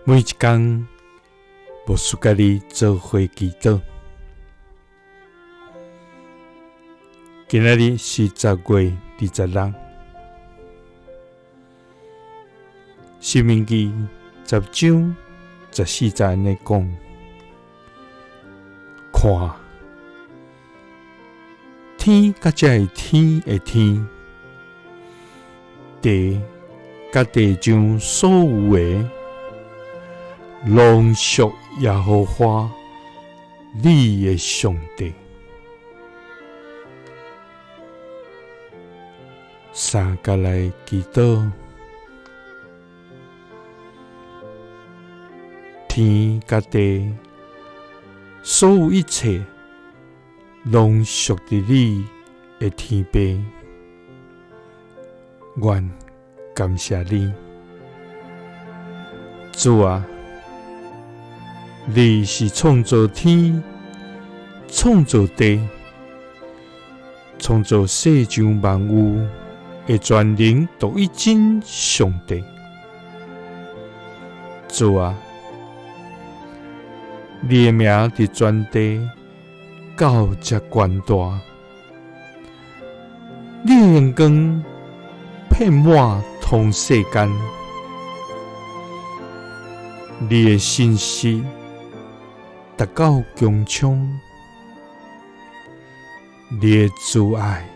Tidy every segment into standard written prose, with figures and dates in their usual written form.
每一工，牧師佮你做伙祈禱。今仔日是10月26，申命記10章14節按呢講：看，天佮這个天的天，地佮地上所有的，攏屬耶和華你的上帝。三佮來祈禱，天佮地，所有一切，攏屬佇你的天父，阮感謝你，主啊，你是創造天、創造地、創造世上萬有的全能獨一真上帝。主啊，你的名佇全地到遮懸大，你的榮光遍滿通世間，你的信實達到穹蒼，你的慈愛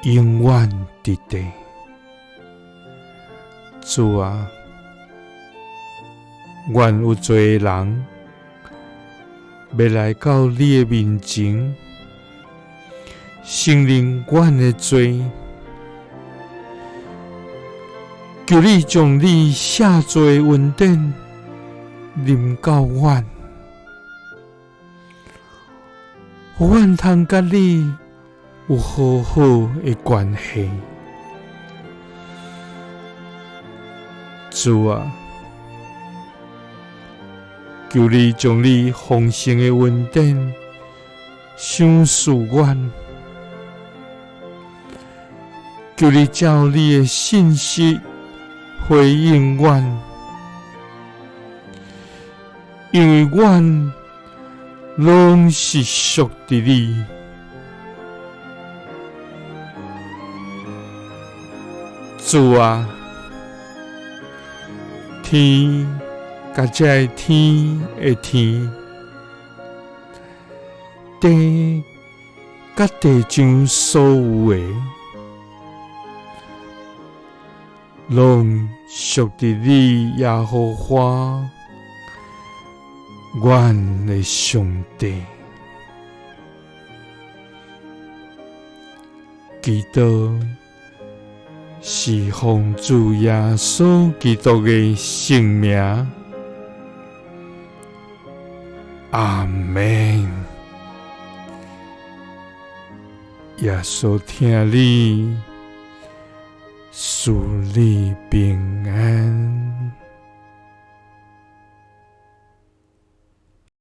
永遠佇地。主啊，阮有罪的人欲來到你的面前，承認阮的罪，求你將你赦罪的恩典臨到阮，予阮通佮你有和好的關係。主啊，求你將你豐盛的恩典賞賜阮，求你照你的信實回應阮，因為阮攏是屬佇你。主啊，天佮這个天的天，地佮地上所有的，攏屬佇你耶和華，阮的上帝。祈禱是奉主耶穌基督的聖名，阿們。耶穌疼你，賜你平安。